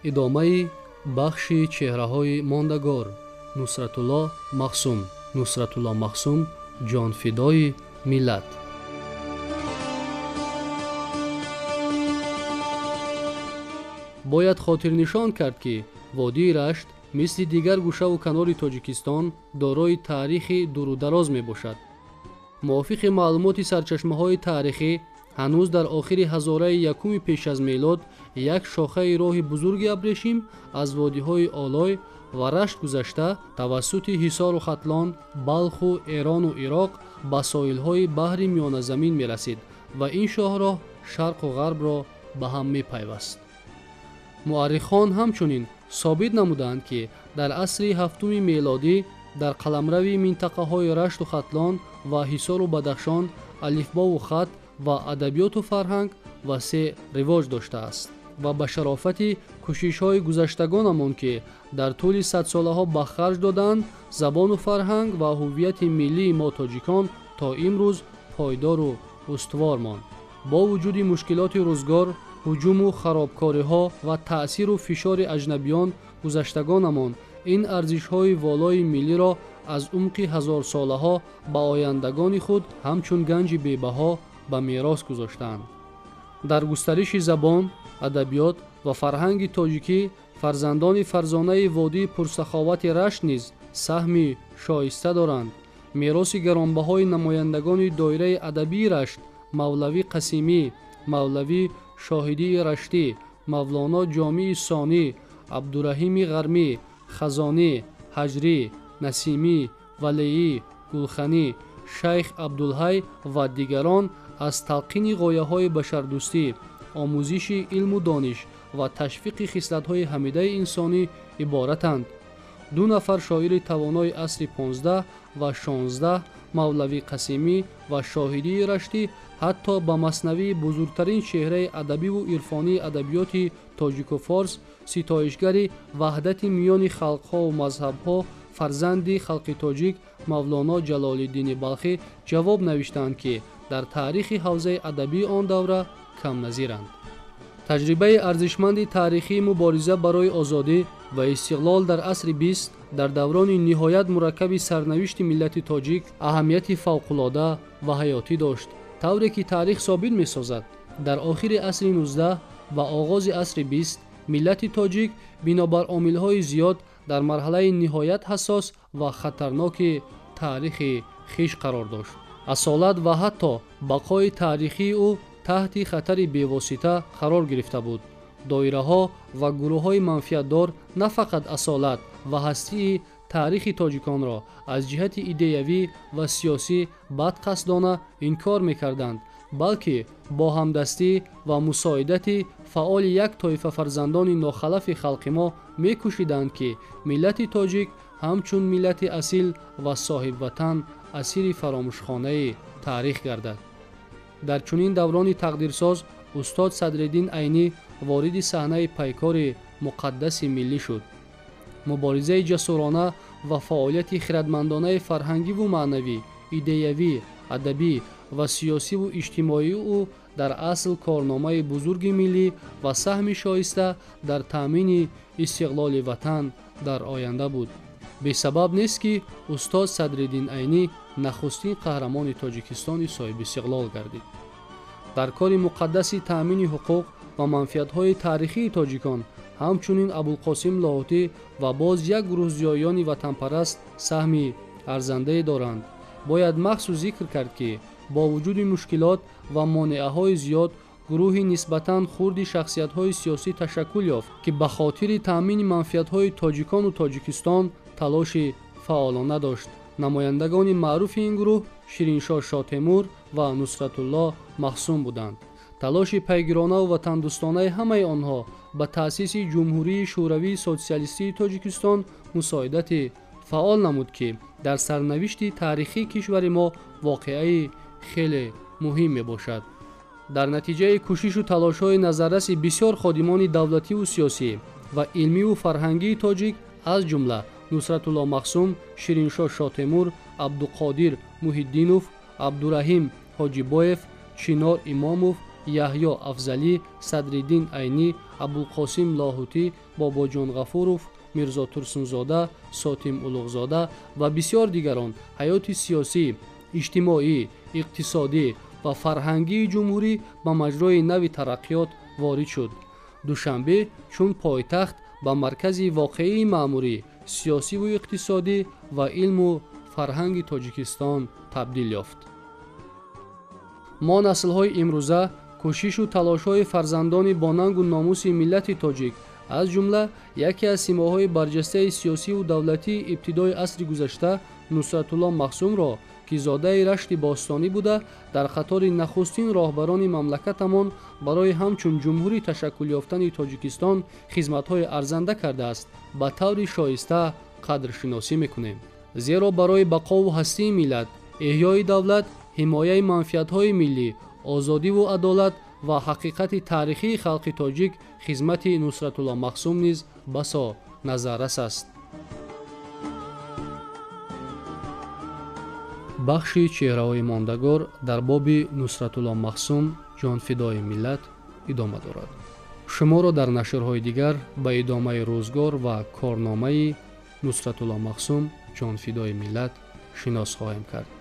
Идомаи бахши чеҳраҳои мондагор. Нусратулло Махсум. Нусратулло Махсум ҷонфидои миллат. Бояд хотирнишон кард, ки водии Рашт мисли дигар гӯшаву канори Тоҷикистон дорои таърихи дурудароз мебошад. Мувофиқи маълумоти сарчашмаҳои таърихӣ, ҳанӯз дар охири ҳазораи якуми пеш аз мелод як шохаи роҳи бузурги абрешим аз водиҳои Олой ва Рашт гузашта тавассути Ҳисору Хатлон, Балху, Эрону Ироқ ба соҳилҳои баҳри Миёназамин мерасид ва ин шоҳроҳ шарқу ғарбро ба ҳам мепайваст. Муаррихон ҳамчунин собит намуданд, ки дар асри ҳафтуми мелодӣ дар қаламрави минтақаҳои Рашту Хатлон ва Ҳисору Бадахшон алифбову хат ва адабиёту фарҳанг васеъ ривоҷ доштааст ва ба шарофати кӯшишҳои гузаштагонамон, ки дар тӯли садсолаҳо ба харҷ доданд, забону фарҳанг ва ҳуввияти миллии мо тоҷикон то имрӯз пойдору устувор монд. Бо вуҷуди мушкилоти рӯзгор, ҳуҷуму харобкориҳо ва таъсиру фишори аҷнабиён, гузаштагонамон ин арзишҳои волои миллиро аз умқи ҳазорсолаҳо ба ояндагони худ ҳамчун ганҷи бебаҳо ба мерос гузоштаанд. Дар густариши забон, адабиёт ва фарҳанги тоҷикӣ фарзандони фарзонаи водии пурсаховати Рашт низ саҳми шоиста доранд. Мероси гаронбаҳои намояндагони доираи адабии Рашт Мавлавӣ Қасимӣ, Мавлавӣ Шоҳидии Раштӣ, Мавлоно Ҷомии Сонӣ, Абдураҳими Ғармӣ, Хазонӣ, Ҳаҷрӣ, Насимӣ, Валеӣ, Гулханӣ, Шайх Абдулҳай ва дигарон аз талқини ғояҳои башардӯстӣ, омӯзиши илму дониш ва ташвиқи хислатҳои ҳамидаи инсонӣ иборатанд. Ду нафар шоири тавонои асри 15 ва 16, Мавлавӣ Қасимӣ ва Шоҳидии Раштӣ, ҳатто ба маснавии бузургтарин чеҳраи адабиву ирфонии адабиёти тоҷику форс, ситоишгари ваҳдати миёни халқҳову мазҳабҳо, фарзанди халқи тоҷик Мавлоно Ҷалолиддини Балхӣ ҷавоб навиштаанд, ки дар таърихи ҳавзаи адабии он давра камназиранд. Таҷрибаи арзишманди таърихии мубориза барои озодӣ ва истиқлол дар асри 20 дар даврони ниҳоят мураккаби сарнавишти миллати тоҷик аҳамияти фавқулода ва ҳаётӣ дошт. Тавре ки таърих собит месозад, дар охири асри 19 ва оғози асри 20 миллати тоҷик бинобар омилҳои зиёд дар марҳалаи ниҳоят ҳассос ва хатарноки таърихи хиш қарор дошт. Асолат ва ҳатто бақои таърихии ӯ таҳти хатари бевосита қарор гирифта буд. Доираҳо ва гурӯҳҳои манфиатдор на фақат асолат ва ҳастии таърихи тоҷиконро аз ҷиҳати идеявӣ ва сиёсӣ бадқасдона инкор мекарданд, балки бо ҳамдастӣ ва мусоидати фаъоли як тоифа фарзандони нохалафи халқи мо мекӯшиданд, ки миллати тоҷик ҳамчун миллати асил ва соҳибватан асири фаромӯшхонаи таърих гардад. Дар чунин даврони тақдирсоз устод Садриддин Айнӣ вориди саҳнаи пайкори муқаддаси миллӣ шуд. Муборизаи ҷасурона ва фаъолияти хирадмандонаи фарҳангиву маънавӣ, идеявӣ, адабӣ ва сиёсиву иҷтимоии ӯ дар асл корномаи бузурги миллӣ ва саҳми шоиста дар таъмини истиқлоли ватан дар оянда буд. Бесабаб нест, ки устод Садриддин Айнӣ нахустин қаҳрамони Тоҷикистони соҳибистиқлол гардид. Дар кори муқаддаси таъмини ҳуқуқ ва манфиатҳои таърихии тоҷикон ҳамчунин Абулқосим Лоҳутӣ ва боз як гурӯҳ зиёёни ватанпараст саҳми арзандае доранд. Бояд махсус зикр кард, ки бо вуҷуди мушкилот ва монеаҳои зиёд гурӯҳи нисбатан хурди шахсиятҳои сиёсӣ ташаккул ёфт, ки ба хотири таъмини манфиатҳои тоҷикону Тоҷикистон талоши фаъолона дошт. Намояндагони маъруфи ин гурӯҳ Шириншоҳ Шотемур ва Нусратулло Махсум буданд. Талоши пайгиронаву ватандӯстонаи ҳамаи онҳо ба таъсиси Ҷумҳурии Шӯравии Сотсиалистии Тоҷикистон мусоидати фаъол намуд, ки дар сарнавишти таърихии кишвари мо воқеаи хеле муҳим мебошад. Дар натиҷаи кӯшишу талошҳои назарраси бисёр ходимони давлативу сиёсӣ ва илмиву фарҳангии тоҷик, аз ҷумла Нусратулло Махсум, Шириншоҳ Шотемур, Абдуқодир Муҳиддинов, Абдураҳим Ҳоҷибоев, Чинор Имомов, Яҳё Афзалӣ, Садриддин Айнӣ, Абулқосим Лоҳутӣ, Бобоҷон Ғафуров, Мирзо Турсунзода, Сотим Улуғзода ва бисёр дигарон ҳаёти сиёсӣ, иҷтимоӣ, иқтисодӣ ва фарҳангии ҷумҳурӣ ба маҷрои нави тараққиёт ворид шуд. Душанбе чун пойтахт ба маркази воқеии маъмурӣ, сиёсиву иқтисодӣ ва илму фарҳанги Тоҷикистон табдил ёфт. Мо наслҳои имрӯза кӯшишу талошҳои фарзандони бонангу номуси миллати тоҷик, аз ҷумла яке аз симоҳои барҷастаи сиёсиву давлатии ибтидои асри гузашта Нусратулло Махсумро, ки зодаи Рашти бостонӣ буда, дар қатори нахустин роҳбарони мамлакатамон барои ҳамчун ҷумҳурӣ ташаккул ёфтани Тоҷикистон хизматҳои арзанда кардааст, ба таври шоиста қадршиносӣ мекунем. Зеро барои бақову ҳастии миллат, эҳёи давлат, ҳимояи манфиатҳои миллӣ, озодиву адолат ва ҳақиқати таърихии халқи тоҷик хизмати Нусратулло Махсум низ басо назаррас аст. Бахши чеҳраҳои мондагор дар боби Нусратулло Махсум ҷонфидои миллат идома дорад. Шуморо дар нашрҳои дигар ба идомаи рӯзгор ва корномаи Нусратулло Махсум ҷонфидои миллат шинос хоҳем кард.